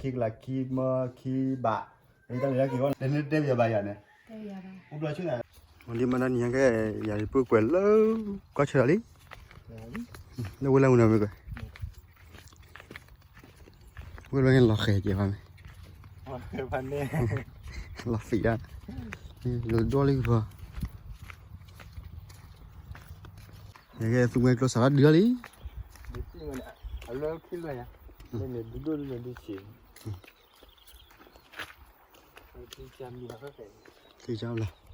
ခံကလးခံမၢခံဘး, တၢ်လၢက့ၤဝဲ နတဲပယီၤဘၣ်ယၤန့ၣ်, အိၣ်ဘျီဆူန့ၣ်, လံမၤတၢ်နံၤညါကဲ, ယၤပုၢ်ကွဲးလၢ ကွၢ်ဆၢလီၤလံ, လၢဝဲလၢမုၢ်နီၤမ့ၢ်ကွဲး, ဝဲလၢလီၤဃဲၤက့ၤဖဲန့ၣ်, လီၤသံးဒၣ်, လၢဒိၣ်လံကဖၢ, ယကဲသူမှဲကျိစးလၢဒုးလီၤလံ, အလၢခံလွဲၢ်ညါ, န့ၣ်ဒုးဒိၣ်ဒုးဒုးဆံး, သ့ၣ်ကၢလီၤ, ပှၤတၢ်ကိၢ်ဖးန့ၣ်ဒီး, ထံဖုၣ်နီၤ, ထံဘိ, တၢ်ကျၢၤမ့ၢ်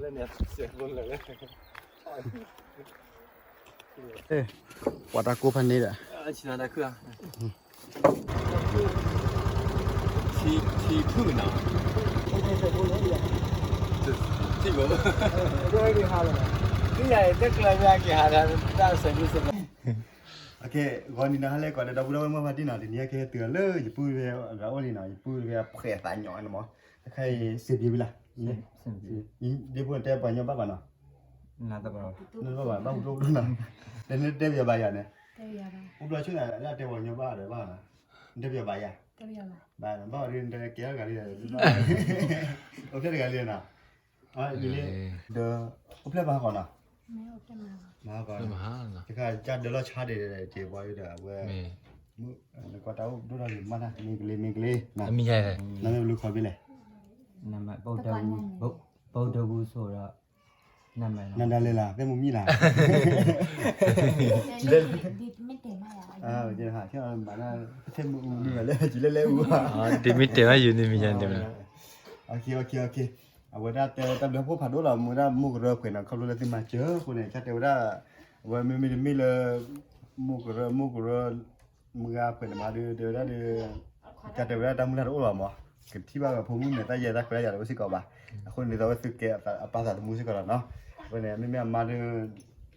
က့ၤဟးဒီး တၢ်ဆဲးဖုၣ်ဆဲး, ဂီၤနံၤနီၤ ဟါလၢကွၢ်ဒီး ဒီပုၢ်ဒီဝဲၢ်မုၣ်ဖါတံၢ်နီၤ, တနံၤအံၤကဟဲတုၤလၢယပုၢ်တဂၤအိၣ်လံနီၤ, ယပုၢ်တဂၤဖှဲးသးညီနီၤမး, တခါအံၤစံးဘျုးဝံၤလီၤ, ဒ့ဖိတဲပှၤညီဘၣ်ဘၣ်နီၤ, ဘၣ်, ဘၣ်ဟူဒိၣ်ဒိၣ်နီၤ, နတဲပယီၤဘၣ်ယၤန့ၣ်, အိၣ်ဘျီဆူန့ၣ် တဲပှၤညီဘၣ်ဒီးဘၣ်နီၤ, နတဲပယီၤဘၣ်ယၤ, ဘၣ်, ဘၣ်ဒီးနတဲကဲထီၣ်တဂၤလံ, အိၣ်ဖျဲၣ်တဂၤလံနီၤ, ဒီး အိၣ်ဖျဲၣ်မၤဟီၣ်ကီးနီၤ, မၤဟီၣ်ကီး, တခါကၢ်ဒၢလီၤဆါဒံး က့ၤဘီဒီးအဝဲ, နကွၢ်တၢ်အိၣ်ဒိၣ်ထီၣ်က့ၤမးတၢ် မ့ၢ်ကလ့ မ့ၢ်ကလ့, နမ့ၢ်ဘျုးခီဘ့ၣ်လဲၣ်, နဒၣ်လဲၣ်လၢ သ့ၣ်မုၢ်မံလၢ မၤဒၣ်သ့ၣ်မုၢ်မံလၢ ကလဲၣ်လဲၣ်အူ, အဝဲဒၣ်တဲတၢ်ဘျုးဖှိၣ်ဖးဒိၣ်လီၤ မ့ၢ်ဝဲဒၣ်မိၢ်ကရၢဖှဲးန့ၣ် ခီဖျိလၢသုမၤစၢၤအဃိန့ၣ် ကတဲဝဲဒၣ်, အဝဲမ့မ့ၢ်တမ့ၢ်လၢ မိၢ်ကရၢ မိၢ်ကရၢ မုၢ်ဂၤဖှဲးန့ၣ်မးဒီး တဲဝဲဒၣ်, ကတဲဝဲဒၣ်တၢ်မုၢ်လၢ်တအိၣ်လီၤမး, ကထံၣ်ဘၣ်ဝဲဖိမုၣ်မဲာ်တၢ်ယဲၢ်တၢ်ခွဲးတၢ်ယာ်တအိၣ်စ့ၢ်ကီးဘၣ်, အဃိန့ၣ်ဒ်သိးဝဲသုကဲအပၢ်သးသမူစ့ၢ်ကီးလီၤနီၤ, အဃိန့ၣ် မ့မ့ၢ်အမါဒီး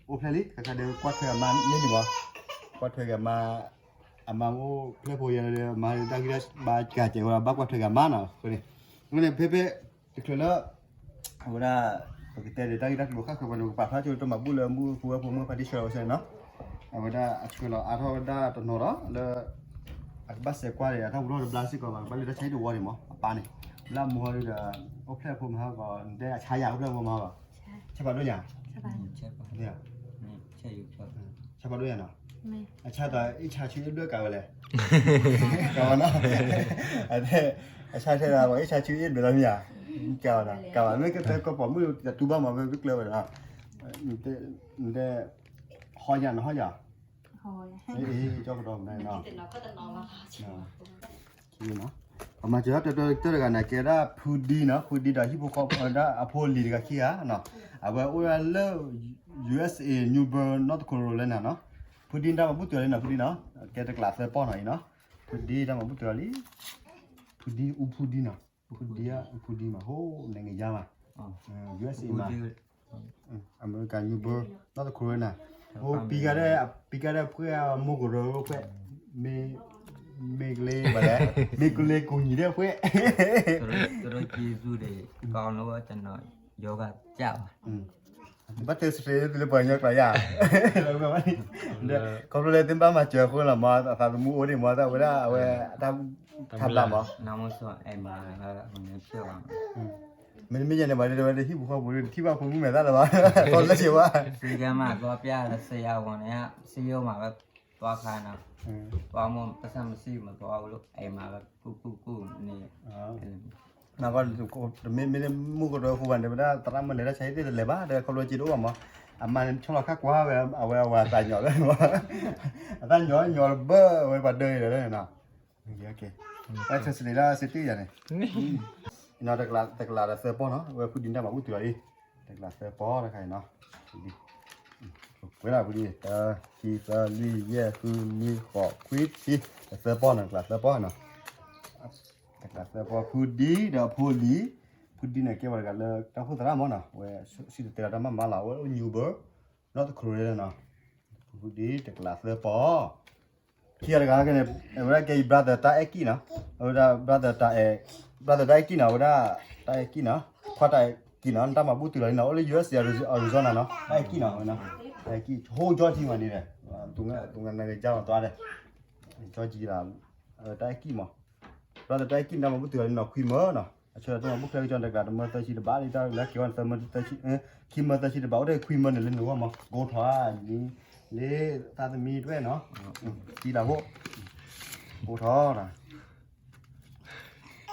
အိၣ်ဖျဲၣ်လံ ခဲခါဒီးကွၢ်ထွဲအမါန့ၣ်မး, ကွၢ်ထွဲက့ၤအမါ, အမါအိၣ်ဖျဲၣ်ဖိယဲဒီး အမါတၢ်ဂံၢ်ဘါကၤကဲဝဲဘၣ်ကွၢ်ထွဲက့ၤအမါနီၤ, အဃိန့ၣ် အဃိန့ၣ် ဖဲဖဲ တချုးလၢ အဝဲဒၣ် ပကတဲဒီးတၢ်ဂ့ၢ်တၢ်ကျိၤဃၣ်ဃၢၤပှၤန့ၣ် ပကပာ်ဖျါဆိတၢ်မၤဘူၣ်လၢမုၢ်ဃုဝဲဖိမုၣ်ဖါတံၢ်ဆှၢဝဲစ့ၢ်နီၤ, အဝဲဒၣ်အဆှၢလီၤအါထီၣ်ဝဲဒၣ်တနီၤဒီး လၢ အကဘၣ်စဲးကွၢ်ဒီး အတၢ်ပူၤထီၣ်တဘျါစ့ၢ်ကီးဘၣ် ကဘၣ်လဲၤတၢ်ဆါဟံၣ်တဝီန့ၣ်မး အပၢ်န့ၣ်, လၢအမိၢ်ဟီဒုဒီး အိၣ်ဖျဲၣ်ဖိမၤဟီၣ်ကီး နတဲအဆါယၤအိၣ်ဖျဲၣ်ဖိမၤဟီၣ်ကီး, ဆဲးဖးဒိၣ်ညါ, ဆဲးဖးဒိၣ်ညါနီၤ, အဆါတၢ်အ့ၣ်ဆါဆူအ့ၣ်ဘျၢကးဝဲလဲၣ် ကးဝဲနီၤ, အဆါထဲဒၣ် အ့ၣ်ဆါဆူအ့ၣ်ဘျၢလီၤမ့ၢ်ဧါ, ကးဝဲနီၤ ကးဝဲ မ့ၢ်ကတဲကီၢ်ပိာ်မုၣ်တတူၢ်ဘၣ်မး မ့ၢ်ကကျၢၤဝဲဒီး, နတဲ ဟီၣ်ယၤနီၤ ဟီၣ်ယၤ, ကၠီကဒီးမနီၤ, ပမၤစၢၤတၢ်တၢတဂၤန့ၣ် ကဲဒၣ်ဖုဒံနီၤ ဖုဒံဒီးဟံၣ်ဖိဃီဖိဒၣ်အဖိလံၤတဂၤခံဂၤနီၤ, အဝဲအိၣ်ဒၣ်လၢ USA New Bern North Carolina နီၤ, ဖုဒံတၢ်မၤဘူၣ်တုၤလီၤလံနီၤ ဖုဒံနီၤ, ကဲတကျးသၢပီၢ်နီၤအံၤနီၤ, ဖုဒံတၢ်မၤဘူၣ်တုၤလီၤလံ, ဖုဒံအူဖုဒံနီၤ, ဖုဒံအူဖုဒံမး ဟိၣ်နံၤကယါမး, USA မး အမဲရကၤ New Bern North Carolina, အိၣ်ပံကါဒဲး ပံကါဒဲးဖှဲၣ်မိၢ်ကရၢဖှဲၣ်, မ့ၢ် မ့ၢ်ကလ့ဘၣ်လဲၣ်, မ့ၢ်ကလ့ကူညီဒဲးဖှဲၣ်, ကရၢက့ၤသူဒီး ကောင်းလို့ကျွန်တော် ယောဂကျပါ, ဘၣ်တဲစရ့လၢပှၤကညီကျါယၤ, ခီဖျိလၢသုဘၣ်မၤစၢၤအဃိလီၤမး အသးသမူအိၣ်ဒံးမး တၢ်ဝဲဒၣ်အဝဲ တၢ်ဘျါမး, နမ့ၢ်ဆိအဲၣ်မး မ့တမ့ၢ်ယဲန့ၣ်ဘၣ် တဲဝဲဒၣ်ဟံၣ်ပူၤဃီပူၤ တထံၣ်ဘၣ်ဖိမုၣ်မဲာ်သၣ်လၢၤဘၣ် ကီၢ်လၢဆ့ဝါ, စရကဲမး သွားပြဆရာဝန်နဲ့ စည်းရုံးမှာပဲ သွားခိုင်းတော့ သွားမ့ၢ် ပိုက်ဆံမရှိဘူး မသွားဘူးလို့ အိမ်မှာပဲ ကုကုကုနေ မ့ၢ်မ့ၢ်မိၢ်ကရၢဃိဘၣ်န့ၣ် ဝဲဒၣ်သရၣ်မုၣ်လဲၤတၢ်ဆါဟံၣ်သ့ၣ်တလဲၤဘၣ် ဒီးခီဖျိက့ၤတအိၣ်ဘၣ်မး, အမါန့ၣ်ဆီလီၤခါကွၢ်ဝဲ အဝဲအဝၤအသးညီလၢ အသးညီညီလၢဘၢဝဲပှၤဒၢအံၤဒီးနီၤ, တၢ်ဆၢစလ့လၢစ့တ့ၢ်ယၤန့ၣ်, တကျးဒီးသၢပီၢ်နီၤ ဝဲဖုဒံတၢ်မၤဘူၣ်တုၤလီၤအံၤ, တကျးသၢပီၢ်တခါအံၤနီၤ, ဝဲဒၣ်ဖုဒံ တၢ ခံ သၢ လွံၢ် ယဲၢ် ဃု နွံ ဃိး ခွံ ဆံ သၢပီၢ်နီၤ တကျးသၢပီၢ်နီၤ တကျးသၢပီၢ် ဖုဒံဒီးအဖိလံၤ, ဖုဒံန့ၣ် ကဲဝဲတဂၤလၢတၢ်အိၣ်ဖှိၣ်သရၣ်မးနီၤ ဝဲစံၣ်တဲၤတဲလီၤတၢ်မၤမၤလီၤ အဝဲအိၣ် New Bern North Carolina နီၤ, ဖုဒံတကျးသၢပီၢ်, ခံဂၤတဂၤကဲန့ၣ် အဝဲဒၣ်ကဲယ brother တၢ်အဲၣ်ကံၣ်နီၤ, အဝဲဒၣ် brother တၢ်အဲၣ်, brother တၢ်အဲၣ်ကံၣ်နီၤ အဝဲဒၣ် တၢ်အဲၣ်ကံၣ်နီၤ, ခွါတၢ်အဲၣ်ကံၣ်နီၤ နတၢ်မၤဘူၣ်တုၤလီၤန့ၣ်နီၤ အိၣ်လၢ USA Arizona နီၤ တၢ်အဲၣ်ကံၣ်နီၤ ဝဲနီၤ, တၢ်အဲၣ်ကံၣ် ဟိုးကၠီကံၣ်မးန့ၣ်ဒီး, သူငါနကကြားမးသွားတယ်, ကၠီကံၣ်လီၤ, တၢ်အဲၣ်ကံၣ်မး, ဘျီသတးအဲၣ်ကံၣ်န့ၣ် တၢ်မၤဘူၣ်တုၤလီၤန့ၣ်နီၤ ခွံမၢနီၤ, အဆၢလၢတၢ်မၤဘူၣ်ချၢက့ၤကၠီန့ၣ် တကလးတမၢသၢဆံတဘၣ်လံ တၢ်လၢက့ၤဝဲန့ၣ်သၢမၢသၢဆံ, ခံမၢသၢဆံတဘၣ် အိၣ်ထဲခွံမၢန့ၣ်လၢနဂီၢ်မး ကိးထီၣ်ဧါ, လၢသးသမံတဝဲနီၤ, သံလၢဟိၣ်, ကိးထီၣ်နီၤ,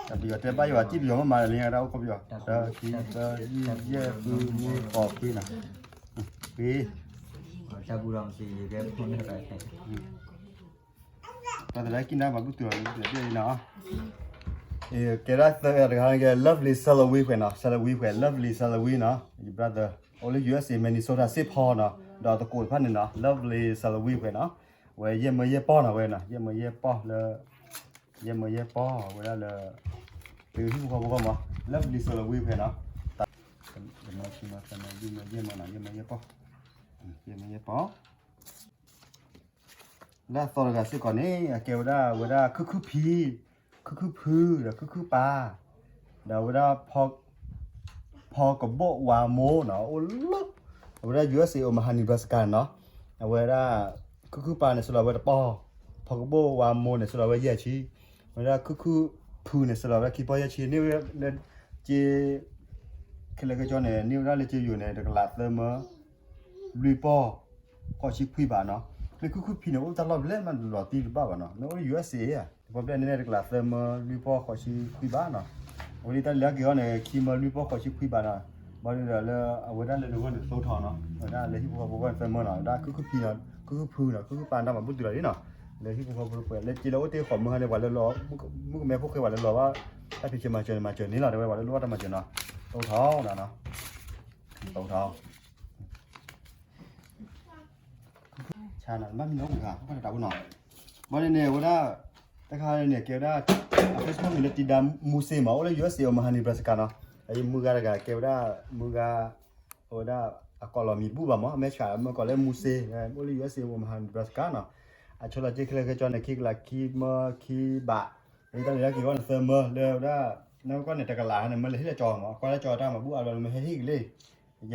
တၢ်ပယီၤတဲဘၣ်ယွၤ ကံၣ်ပယီၤမ့ၢ်မၤလၢညါ တၢ်အိၣ်ခိးပယီၤ တၢ်ခံသၢယဲၢ်ဃုမုၢ်ဃိးခွံနီၤ, ခွံ တၢ်ဘူၣ်ဒီးမစံးယကဲဖိန့ၣ် တၢ်တလၢကံၣ်နၢ်မၤဘူၣ်တုၤလီၤန့ၣ်နီၤ, ကဲဒၣ်သၢဂၤတဂၤကဲ Lovely Salawee ဖဲနီၤ, Salawee ဖဲ Lovely Salawee နီၤ, your brother အိၣ်လၢ ယူၢ်အ့းအ့း Minnesota Saint Paul နီၤ, ဒီးသကိးတဖၣ်န့ၣ်နီၤ Lovely Salawee ဖဲနီၤ, ဝဲယဲၢ်မၢယဲၢ်ပီၢ်နီၤ ဝဲနီၤ ယဲၢ်မၢယဲၢ်ပီၢ်လၢ ယဲၢ်မၢယဲၢ်ပီၢ် ဝဲဒၣ်လၢ ပဟံၣ်ဖိဃီဖိဂီၢ်မး Lovely Salawee ဖဲနီၤ, တမၢခံမၢသၢမၢလွံၢ်မၢယဲၢ်မၢနီၤ ယဲၢ်မၢယဲၢ်ပီၢ်, ယဲၢ်မၢယဲၢ်ပီၢ် လၢအသီတဂၤစ့ၢ်ကီးန့ၣ် အကဲဝဲဒၣ် ဝဲဒၣ်ခုၣ်ခုၣ်ဖံ, ခုၣ်ခုၣ်ဖု ဒီးခုၣ်ခုၣ်ပၢ်, ဒီးဝဲဒၣ် ဖီကဘိၣ်ဝါမိၢ်နီၤ အိၣ်လၢ အဝဲဒၣ် ယူၢ်အ့းအ့း Omaha Nebraska နီၤ, အဝဲဒၣ် ခုၣ်ခုၣ်ပၢ်န့ၣ် စလီၤဝဲတပီၢ်, ဖီကဘိၣ်ဝါမိၢ်န့ၣ် စလီၤဝဲယဲၢ်ဆံ, ဝဲဒၣ်ခုၣ်ခုၣ်ဖုန့ၣ် စလီၤဝဲခံပီၢ်ယဲၢ်ဆံ, န့ၢ်ဝဲလၢ က့ ခဲလၢာ်ခဲဆ့န့ၣ် န့ၢ်ဝဲဒၣ်လၢက့ယိၤန့ၣ် တကလးသၢမၢ လွံၢ်ပီၢ် ဃိးဆံခွံဘးနီၤ, မ့ၢ်ခုၣ်ခုၣ်ဖံန့ၣ် အိၣ်တၢ်လီၢ်ဘျဲၣ်မး လီၤတံၢ်တဘၣ်ဘၣ်နီၤ, မ့ၢ်အိၣ်လၢ ယူၢ်အ့းအ့း ဧါ, တပီၢ်ဘျဲၣ်န့ၣ် တကလးသၢမၢလွံၢ်ပီၢ်ဃိးဆံခွံဘးနီၤ, အဝဲဒၣ်တၢ်လၢက့ၤအီၤန့ၣ် ခံမၢလွံၢ်ပီၢ်ဃိးဆံခွံဘးနီၤ, ဘၣ်ဒီးလၢအဝဲဒၣ်လၢနဂီၢ်န့ၣ်သိထီၣ်နီၤ, ဝဲဒၣ်လၢဟံၣ်ဖိဃီဖိဂီၢ်န့ၣ်သၢမၢနီၤ, ဝဲဒၣ်ခုၣ်ခုၣ်ဖံနီၤ, ခုၣ်ခုၣ်ဖုနီၤ, ခုၣ်ခုၣ်ပၢ်တၢ်မၤဘူၣ်တုၤလီၤလံနီၤ, လၢဟံၣ်ဖိဃီဖိပှဲၤ လၢက့လၢအိၣ်တ့ၢ်ဃီၤမုၢ်ဟါန့ၣ် ပှၤလၢလီၤ မုၣ်ကမဲဖိဃဲပှၤလၢလီၤဘၣ် တၢ်ဖံးဆၢမၤစၢၤန့ၣ် မၤစၢၤန့ၣ်လီၤ, တဲဝဲပှၤလၢလီၤဘၣ်တၢ်မၤစၢၤနီၤ, သိထီၣ်နီၤ, သိထီၣ် ဆါနီၤ မ့ၢ်မံနီၤ တၢ်ပူၤနီၤ, ဘၣ်န့ၣ်န့ၣ် အဝဲဒၣ် တခါန့ၣ် ကဲဝဲဒၣ် အ Facebook မံၤလၢ တံၤဒါ မူစ့မး အိၣ်လၢ ယူၢ်အ့းအ့း Omaha Nebraska နီၤ, အအံၤမုၢ်ဂၤတဂၤ ကဲဝဲဒၣ် မုၢ်ဂၤ အဝဲဒၣ် အကိးလီၤမံၤဘူၣ်ဘၣ်မး အမဲၢ်ဆှးမၢကိးလၢမူစ့ အိၣ်လၢ ယူၢ်အ့းအ့း Omaha Nebraska နီၤ, အဆၢလီၤက့ခဲလၢာ်ခဲဆ့န့ၣ် ခံကလးခံမၢခံဘး, လၢတၢ်လၢက့ၤဝဲန့ၣ်သၢမၢ လၢဝဲဒၣ် နကွၢ်န့ၣ် တကလးန့ၣ် မၢလၢဟ့ၣ်လၢကၠီမး ကွၢ်လၢကၠီတၢ်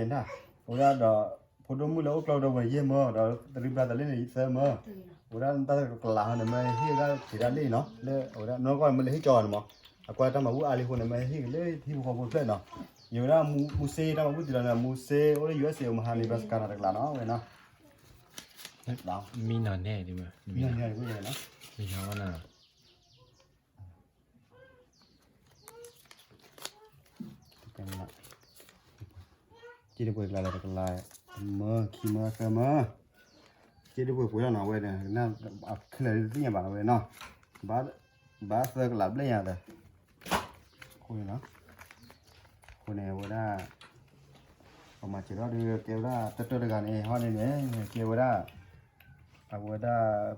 မၤဘူၣ်အါဘျီ မ့ၢ်ဟဲဟ့ၣ်က့ၤလံ ယဲၢ်နၢ်, အဝဲဒၣ်ဒီး ဖိဒိၣ်မုၣ်လၢအိၣ်ကျီၢ်ဒိဝဲယဲၢ်မၢ ဒီးသရံဘျါသးလ့န့ၣ်သၢမၢ, အဝဲဒၣ်တၢ်တကလးဟီန့ၣ် မ့ၢ်ဟ့ၣ်ဝဲဒၣ်က့ၤဒၣ်လ့နီၤ, လၢအဝဲဒၣ် နီၢ်ကီၢ်န့ၣ် မ့ၢ်လၢဟ့ၣ်ကၠီန့ၣ်မး, အကွၢ်တၢ်မၤဘူၣ်အါလံအဃိန့ၣ် မ့ၢ်ဟ့ၣ်က့ၤလၢဟံၣ်ဖိဃီဖိတဖျၢၣ်နီၤ, ယဝဲဒၣ်မူစ့တၢ်မၤဘူၣ်တုၤလီၤန့ၣ် မူစ့အိၣ်လၢ ယူၢ်အ့းအ့း Omaha Nebraska နီၤ တကလးနီၤ ဝဲနီၤ, မံနီၤန့ၣ် မံနီၤန့ၣ် မံနီၤဝဲနီၤ က့ဒ်ပှဲၤကလးလၢတကလး, တမၢ ခံမၢ သၢမၢ, က့ဒ်ပှဲၤပှဲၤလီၤနီၤ ဝဲန့ၣ်, ခဲလၢာ်တသ့ၣ်ညါဘၣ်နီၤဝဲနီၤ, ဘၣ်သၢကလးဘျဲၣ်ညါဒီး, အဃိန့ၣ်နီၤ, အဃိန့ၣ် အဝဲဒၣ် ပမၤစၢၤထီၣ်ဒ်ကဲဝဲဒၣ် တၢၢ်တၢၢ်တဂၤန့ၣ် ဟီန့ၣ်န့ၣ် ကဲဝဲဒၣ် အဝဲဒၣ်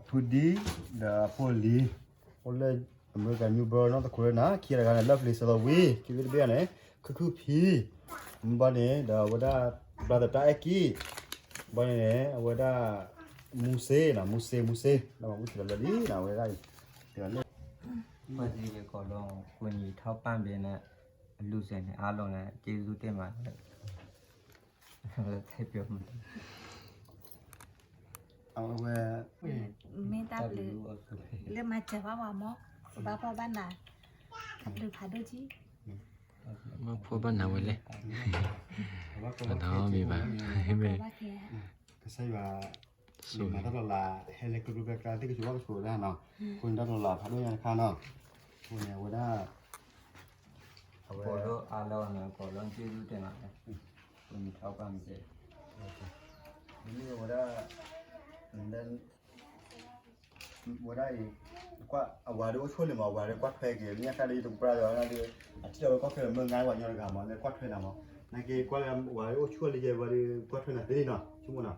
ဖုဒံ ဒီးအဖိလံၤ အိၣ်လၢ အမဲရကၤ New Bern နီၢ်သခူလၢနၤ, ခံဂၤတဂၤန့ၣ် Lovely Salawee ခံဂၤတဘ့ၣ်န့ၣ် ခုၣ်ခုၣ်ဖံ, ဘၣ်န့ၣ် ဒီးအဝဲဒၣ် brother တၢ်အဲၣ်ကံၣ်, ဘၣ်န့ၣ်န့ၣ် အဝဲဒၣ် မူစ့နီၤ, မူစ့ မူစ့ ဒီးမၤဘူၣ်တုၤလီၤလၢလံနီၤ, အဝဲဒၣ် ပှၤသ့ၣ်ကီးလီၤ ကူညီထောက်ပံ့ပေးတဲ့ လူတွေနဲ့ အားလုံးလည်း ကျေးဇူးတင်ပါတယ်လို့ ထည့်ပြောမယ် အဝဲ မ့ၢ်တၢ်ဘျုး လၢမၤစၢၤဘၣ်ပှၤမး ဘၣ်ဖှီၣ်ဘၣ်နး တၢ်ဘျုးဖးဒိၣ်က့ မ့ၢ်ဖှီၣ်ဘၣ်နးဝဲလဲၣ် အဝဲကီးဘၣ်ခဲ မ့ၢ်ဘၣ် ကစၢ်ယွၤ မၤတၢ်လီၤလး ဟဲလၢကျိကျိကျါကျါ သ့ၣ်ကဆိးဘၣ်ကဆိးဝဲဒၣ်နီၤ, အဃိန့ၣ်တၢ်လီၤလးဖးဒိၣ်ညါတခါနီၤ, အဃိန့ၣ် အဝဲဒၣ် အဝဲ အကိးလီၤအါလီၤန့ၣ် အကိးလီၤကျေးဇူးတင်ပါတယ် ကူညီထောက်ပံ့ပေး မ့ၢ်ဝဲဒၣ် ဝဲဒၣ်အံၤ ကွၢ်အဝၤဒီးအိၣ်ဆိၣ်လံမး အဝၤဒီးကွၢ်ထွဲက့ၤ မ့ၢ်အခါဒီးယတပျၢ်ဒီးဒ် အထံၣ်အီၤလၢကီၢ်ချၢ မ့ၢ်ငါးဝၤညီတဂၤမး လၢကွၢ်ထွဲနၤမး, နာ်က့ကွၢ်လၢဝၤဒီးအိၣ်ဆိၣ်လံယဲ ဝၤဒီးကွၢ်ထွဲနၤသ့နီၤ ဆိကမိၣ်နီၤ,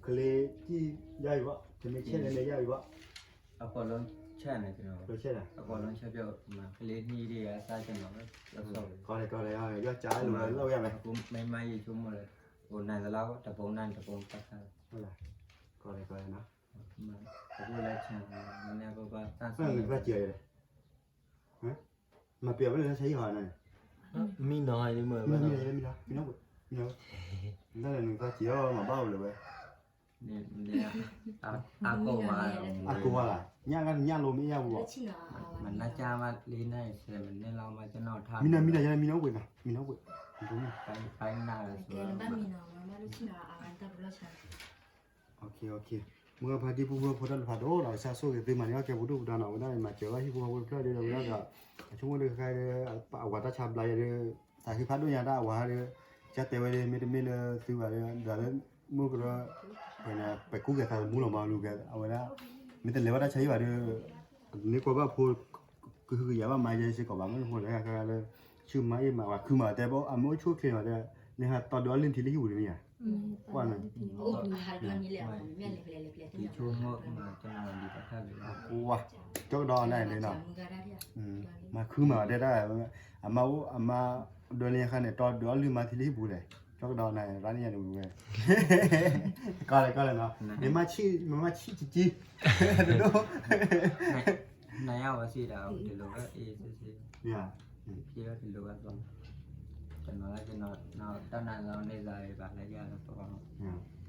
ကလ့ၤကံၣ်ယါအံၤဘၣ် တမ့ၢ်ဆဲးလၢမ့ၢ်ယါအံၤဘၣ် အကိးလီၤဆဲးန့ၣ် အကိးလီၤဆဲး ကလ့ၤနံၣ်ဒံးအသးကနီၤ ကီးလဲၣ်ကီးလဲၣ် ယီၢ်ကၢလိာ်ဝဲလီၤယါမး အကိးမ့ၢ်မၤယံာ်ဆိကမိၣ်လၢ အိၣ်နၤသလါ တဘိနၤတဘိတၢ်ခါ ကီးလဲၣ်ကီးလဲၣ်နီၤ အကိးလီၤဆဲး မ့ၢ်န့ၣ်အကိးဘၣ်တၢ် မၤပျဲဝဲလၢဆဲးဟီၣ်န့ၣ် မံနီၤမံနီၤ မံနီၤ မံနီၤ တၢ်လဲၤနုာ်သးစံးအီၤမၤဘၣ်ဝဲလၢၤဝဲ န့ၣ် အကိၢ်ဝါ အကိၢ်ဝါလီၤ, ညၣ်ကညၣ်လိမ့ၢ်ယါပူၤဘၣ်, မနၢ်ကၢ်မးလံန့ၣ် မနၢ်လီၤမးကနီၣ်ထါ မံနီၤမံနီၤယါ မံနီၤအိၣ်ပှဲၤနီၤ မံနီၤအိၣ်ပှဲၤ, ပနၢ်လီၤ မုၢ်ဂၤဖါတံၢ်ပူဖိတၢ်တဖၣ်ဒိၣ်ဒီး ကစၢ်ဆိၣ်ဂ့ၤသုမၤန့ၢ်အီၣ်ကဲပူၤဒိၣ်ပူၤဒါနီၤ အဝဲဒၣ်မၤစၢၤဘၣ်ဟံၣ်ဖိဃီဖိတဖျၢၣ်ဒီး အဝဲဒၣ်ဒီး အဆိကမိၣ်ဒုးခါဒီး အဝၤတၢ်ဆါဘျါယၤဒီး တၢ်ဟ့ၣ်ဖးဒိၣ်ညါတၢ်အဝၤဒီး ကၢ်တဲဝဲဒၣ် မ့တမ့ၢ်လၢသုဘၣ်ဒီး ဒီးလၢမုၢ်ကရၢ ပကူကဲသးသမူလီၤမးလူၤကဲ အဝဲဒၣ် မ့ၢ်တလဲၤဘၣ်တၢ်ဆါဟံၣ်ဘၣ်ဒီး န့ၢ်ကွၢ်ဘၣ်ဖိ ကဟုကယာ်ဘၣ်မၤယဲစ့ၢ်ကီးဘၣ် မ့ၢ်ဖိလၢခါလၢ ဆူၣ်မၤအ့ၣ်မၤ ပှၤခုမၤတဲဘၣ် အမ့ၢ်အိၣ်ဆူၣ်အိၣ်ချ့မၤတဲ န့ၣ်ဟးတီဒုးအီၣ်လုၢ်ထံလၢဟံၣ်ပူၤတမ့ၢ်ဧါ, ကွၢ်န့ၣ် ကၠီကဒီးနၤန့ၣ်နီၤ မၤခုမၤတဲတၢ် အမါအိၣ်အမါဒိးန့ၢ်အခါန့ၣ် တီဒုးအီၣ်လုၢ်မၤထံလၢဟံၣ်ပူၤလဲၣ် ကၠီကဒီးနၤ ရၣ်န့ၣ်ယၤန့ၣ်ဝဲ ကီၢ်လဲၣ်ကီၢ်လဲၣ်နီၤ မ့ၢ်မၤဆံၣ် မ့ၢ်မၤဆံၣ်ကက့ တဒိၣ် နယဝဲစံးဒီး တလိၣ်ဝဲအ့ၣ်စ့စ့ မ့ၢ် တလိၣ်ဝဲ တနီၤလၢတနီၤ တၢ်နးလီၤန့ၢ်သးဘၣ်လၢယၤလၢပဂီၢ် မံ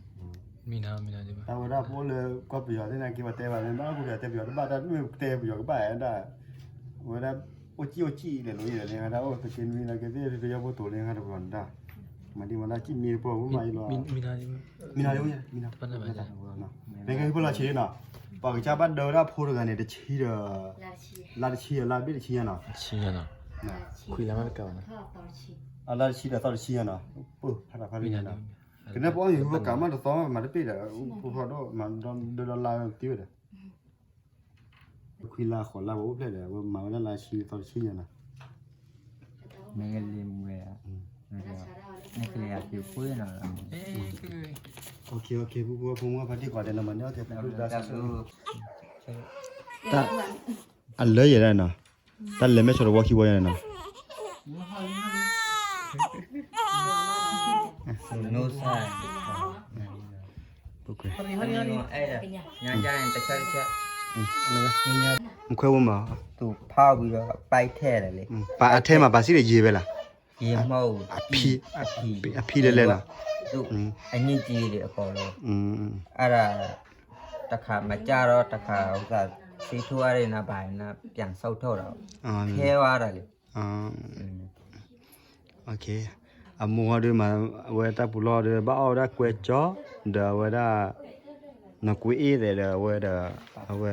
နီၤမံနီၤ တၢ်ဝဲဒၣ်ဖိလၢကီၢ်ပယီၤသ့ၣ်နာ်က့ ပတဲဘၣ်လၢ ဘၣ်အိၣ်ပယီၤတဲပယီၤတဘၣ် တၢ်မ့ၢ်တဲပယီၤကဘၣ်ဒၣ် ဝဲဒၣ် အိၣ်ကံၣ်အိၣ်ကံၣ်လဲၤလိၤယဲၢ်လဲၤန့ၣ် ဝဲဒၣ်အိၣ်သက့နွံလၢကသ့ၣ် ပယီၤဖိတိၤလၢဟါတပှၤန့ၣ်တၢ် မၤဒံးမၤဒၣ်ကံၣ်မံတပှၤဝဲမးအံၤလီၤ မံနီၤ မံနီၤ မ့ၢ်ကဲဟံၣ်ဖိလီၤဆံးနီၤ ပှၤကစၢ်ဘၣ်ဒၢဝဲဒၣ်ဖိတဂၤန့ၣ် တဆံဒီး လါတဆံဒီးလါဘ့ၣ်တဆံညါနီၤ ခွံလါမးတကးဘၣ်နီၤ အလါတဆံဒီးသီတဆံညါနီၤ ပဖးတၢ်ဖးဒိၣ်ညါနီၤ ကနဲပအီၣ်ယဟူဘၣ်ကးမးတသီမး မၤတပ့ၢ်ဒီး ဖိထီၣ်ဒိၣ်မၤဒၢဒီလါသံဝဲဒီး ခွံလါဃိးလါပအိၣ်ဖျဲၣ်ဒီး အဝဲမၤဝဲဒၣ်လါဆံသီတဆံညါနီၤ မ့ၢ်ကလံၤမွဲၤ မ့ၢ်ကလံၤအက့ၤပှ့ၤနီၤ အလၢယဲဒၣ်နီၤ တၢ်လဲၤမဲာ်ဆီတဝီခံဝီညါနီၤ မခွဲဝဲမး သူၣ်ဖးဝံၤဒီးပာ်ထဲလဲၣ်လံ ပာ်အထဲမး ပာ်စံးဒီးယံာ်ဝဲလၢ အဖံ အဖံလဲၣ်လဲၣ်နီၤ အညစ်အကြေးတွေအကုန်လုံး အဲ့ဒါ တစ်ခါမကျတော့တစ်ခါဥစ္စာ ဆေးထိုးရတယ်နော် ဘာနော် ပြန်ဆုပ်ထုတ်တော့ ခဲသွားတာလေ အမိၢ်ဟီဒုးမး အဝဲတၢ်ပူၤလီၢ်ဒီး ဘၣ်အီၣ်ဝဲဒၣ်ကွဲကၠီ ဒီးအဝဲဒၣ် နီၢ်ကွ့အ့ၣ်သဲးဒီးအဝဲဒီး အဝဲ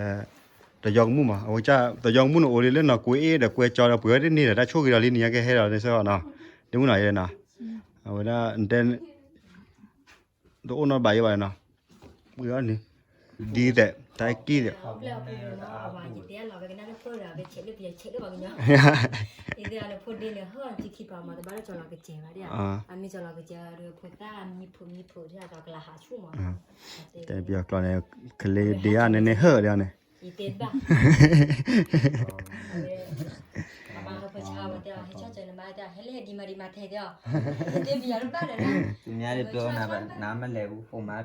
တယီကမူၣ်မး အဝဲတယီကမူၣ်န့ၣ်အိၣ်လံလၢနီၢ်ကွ့အ့ၣ်ဒီးကွဲကၠီဒီး ပှ့ၤဝဲတန့ၢ်ဒီး တၢ်ဆိၣ်ဂ့ၤဒီးလံန့ၣ် ညါကဟဲဒီးန့ၣ်စ့ၢ်ကီးနီၤ ဒ်မုၢ်နီၤယဲနီၤ အဝဲဒၣ် နတဲ တအိၣ်နီတဘၣ်ယဲဘၣ်နီၤ ပှ့ၤအီၤန့ၣ် ဒ်သဲး တၢ်ကံၣ်သဲး တဲပယီၤကျိာ်န့ၣ် ကလ့ဒ့အန့ၣ် ဟၢၣ်ဒီးန့ၣ် သူများတွေပြောတာ နားမလည်ဘူး ဟိုမှာ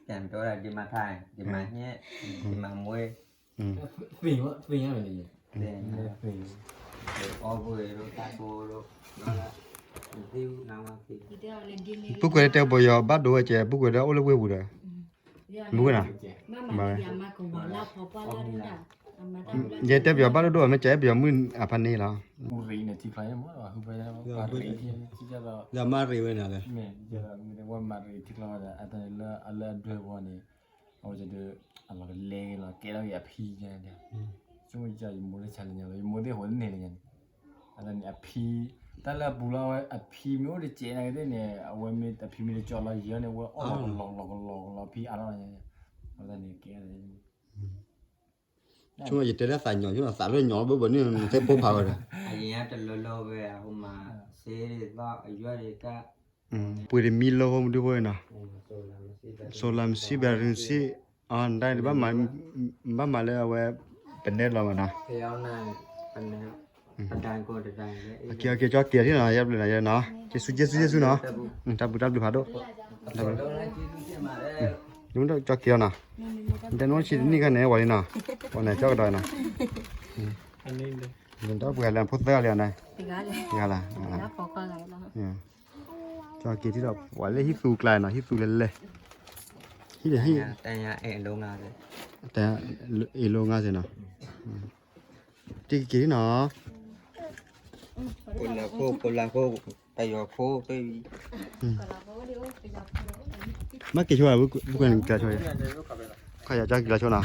ပြန်ပြောတာ ဒီမှာထိုင် ဒီမှာညှက် ဒီမှာမွေး သင်သင်ရတယ်လေသင်သင်အဘွေတို့တကိုတို့ ပုၢ်ကွဲးတဲပယီၤဘၣ်ဒိဝဲကဲ ပုၢ်ကွဲးဒီးအိၣ်လၢဝ့ၢ်ပူၤဒီး မုၢ်ဝဲနၤ ယဲတဲပယီၤဘၣ်ဒိဒိၣ် မ့ၢ်ကဲပယီၤမုၣ်အဖါန့ၣ်လီၤ ဒီးမၤရံဝဲနၤလဲၣ် ဒီးမၤရံထံကျိဝဲဒၣ် အလၢအဒွဲၣ်ဝီန့ၣ် အဝဲဒီး အလီၤကလဲက့ၤလီၤ ကဲထီၣ်က့ၤအဖံညါန့ၣ် ဆိကမိၣ်ယမိၢ်လၢဆါလၢညါလီၤ ယမိၢ်သ့ၣ်ဟိးန့ၢ်လၢညါန့ၣ် အသးန့ၣ်အဖံ တၢ်လၢအပူၤလီၤဝဲ အဖံမ့ၢ်အိၣ်တစဲးနာ်က့သ့ၣ်န့ၣ် အဝဲမ့ၢ်အဖံမ့ၢ်တကၠီလီၤယံၤန့ၣ် အဝဲအီၣ်လီၤကလီၤကလီၤကလီၤဖံအါထီၣ်ညါ အဝဲသးန့ၣ်ကဲ ဆိကမိၣ်ယတဲလၢသးညီ ဆိကမိၣ်သးလၢညီဘၣ်ဘၣ်န့ၣ် နသ့ၣ်ပိၢ်ဖးဝဲဒီး အရင်ကတလၢလၢဝဲအဟိုမှာ ဆေးတွေသောက် အရွက်တွေက ပှ့ၤတမံလိဖိမဒုဖိနီၤ solar machine ဘဲရင်းစံး အတၢ်ဘၣ်မၤလၢအဝဲ ပနဲလီၤမးနီၤ ကကကကၠီက့ၤထံနီၤ ယဘျုးနီၤယဲနီၤ က့ၤဆူက့ၤဆူက့ၤဆူနီၤ တၢ်ဘျုးတၢ်ဘျုးဖးဒိၣ် ကၠီက့ၤအီၤနီၤ တဲနိဆံတနံၣ်ခါန့ၣ် ဝဲလံနီၤ ပှၤန့ၣ်ကၠီကဒီးနီၤ ဒီးပှၤလၢဖိသၢဂၤလံန့ၣ် ဂၤလၢ ကၠီက့ၤထံဒီး ပှၤလၢဟံၣ်သူကျါနီၤ ဟံၣ်သူလဲၤလဲၤ ဟံၣ်ဒီးဟံၣ်, တၢ်အ့ၣ်လိငါစ့ၢ်နီၤ, တက့ၤနီၤ, ပယီၤခိၣ်, မ့ၢ်က့ၤဆိ, ကလၤဆိ, ခီယကကလၤဆိနီၤ,